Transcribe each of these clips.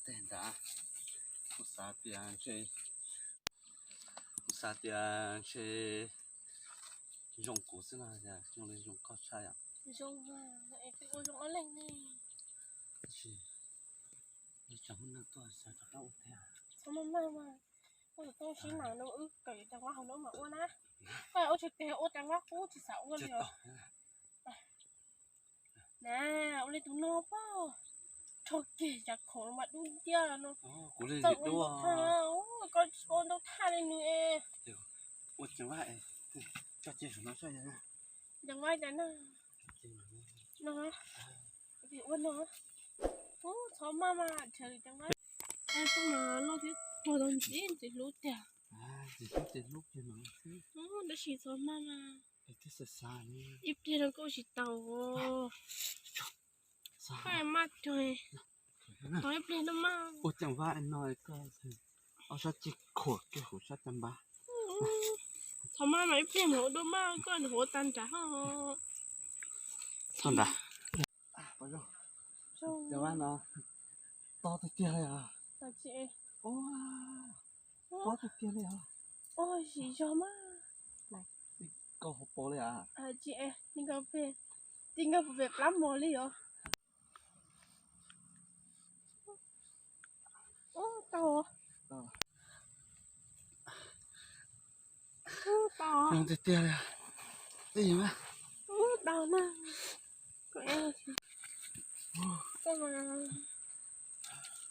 Tej nrad, kuv xav tias ntshe, kuv xav tias ntshe zoo kuv xwb no, zoo li zoo koj tshaj yom. Zoo, es twb ua zoo ob leeg ne. Tab sis ib tsam muaj neeg tuaj xav rov qab ua thiab. Txhob maj maj mas, ua tus tub sib nam no wb kawm cov nqaij hauv no mas ua na. Koj ua tsis tiag ua cov nqaij qub tsis xav ua li os. Na, ua li tus no pab, rho kiag cov khoom mas dub nciab no. Kuv li txawm ua dub ntau thaj, koj ua ntau thaj li nws es. Ua cov nqaij, coj cia saum no saib. Cov nqaij cas na? No, ua no. Ub, txhob maj mas nrhiav li cov nqaij. Kuv mas loj thiab tuag tau ntxim ntxim hlub tiag. Ntxim hlub tiag hlub kiag no xwb. Tab sis txhob maj mas. Ib pliag no koj ua tsis tau. Koj maj cuag, tos ib pliag no mas. Ua cov nqaij no koj ob sab ceg khuam kiag hauv sab caj npab. Txhob maj mas ib pliag mas ua dua mas koj ua tag nrad ho. Txhob nrad. Cov nqaij no tob tiag tiag li os. Tob tiag tiag li os. Ua zis zog mas. Koj hauv paus li os. Tsis nkag pem, tsis nkag pem plab mos li os. Ub, tau. Ub, tau. Zoo tiag tiag li. Ub, tau na. Koj, koj mas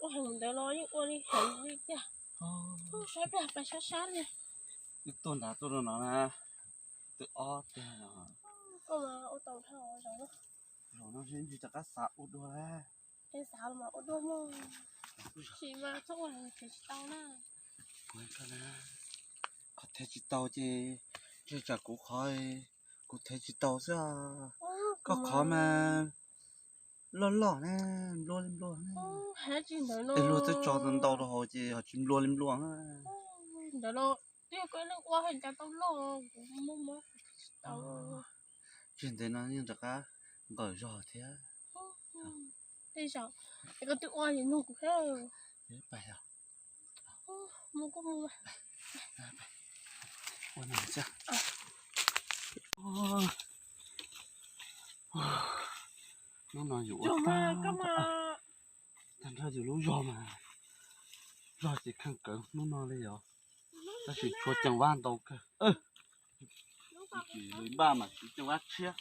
ua heev ntawd los yeej ua li heev li tiag. Saib pliag pais sab sab li. Wb tuaj nrad tuaj rau no na. Twb ob tiag. Koj mas ua tau dhau zaum no. Zaum no seb ntshe rov qab xav ua dua lawm. Es xav los mas ua dua mog. Tab sis mas txhob ua heev thiaj tsis tau na. Qhov thiaj tsis tau ces ntshe tsam kuv qhov, kuv thiaj tsis tau xwb. Koj qhov mas loj loj ne, nplua li nplua ne. Es luag twb tso ntau rau hauv ces ho tsis nplua li nplua. Ntawd los twb yog koj neeg ua hais cas tau loj, kuv muaj mob tsis tau. Tsis ntev no yeej rov qab nqawm zog thiab. Tej zaum es koj twb ua es nug kuv thiab. Mus kuj mus. Hnub no yus ua tag, tag nrho yus lub zog mas zog ces kheej kawg hnub no li os. Tab sis tshuav ceem vaj ntau kawg. Tsis li npaj mas siv ceem vaj tshiab.